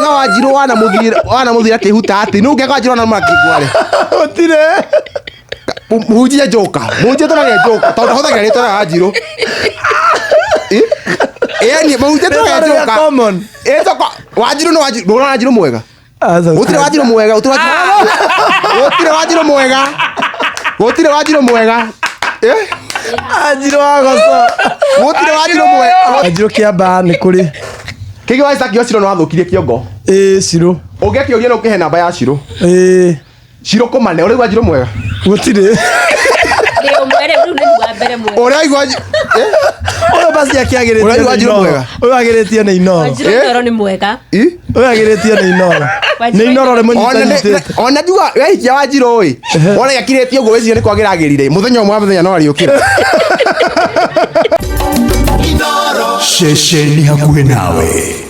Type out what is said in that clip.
Ũngĩaga Wanjirũ wanamũthiĩra wanamũthiĩra kĩhuta atĩ nũ ũngĩaga Wanjirũ wanamũkĩngware. Gũtirĩ. Mũhunjia njoka. Mũhunjia tũragĩa njoka tondũ ndahũthagĩra rĩtwa rĩa Wanjirũ. Ĩni mũhunjia tũragĩa Rĩtwa rĩrĩa njoka. common. Ĩ toko Wanjirũ nĩ Wanjirũ. Ndũrona Wanjirũ mwega. Aca, Gũtirĩ Wanjirũ mwega. Gũtirĩ Wanjirũ. Gũtirĩ Wanjirũ mwega. Gũtirĩ Wanjirũ mwega. Eh? Wanjirũ wa goco. Gũtirĩ Wanjirũ mwega. Wanjirũ kĩamba nĩ kũrĩ. Kĩgĩ wa Isaac Ocirũ nĩ wathũkirie kĩongo. Ĩĩ Cirũ. Ũngĩakĩũria no ũkĩhe namba ya Cirũ. Ĩĩ. Cirũ kũmane ũraigua Wanjirũ mwega. Gũtirĩ. Ndĩ ũmwe rĩu rĩu nĩ wa mbere mwega. Ũraigua Wanjirũ. Eh? Ũyũ basi akĩagĩrĩtio Ũraigua nĩ Wanjirũ Inoro. mwega? Ũyũ agĩrĩtio nĩ Inoro. Wanjirũ Eh? Inoro nĩ mwega. Ĩ? Ũyũ agĩrĩtio nĩ Inoro. Nĩ Inoro Ona nĩ- rĩmũnyitanyitĩte. ona ndiuga wehikia Wanjirũ ĩ wona gĩakirĩtie ũguo wĩcirie nĩ kwagĩra agĩrire mũthenya ũmwe wa mũthenya no ariũkĩra. Ceceni hakuhĩ nawe.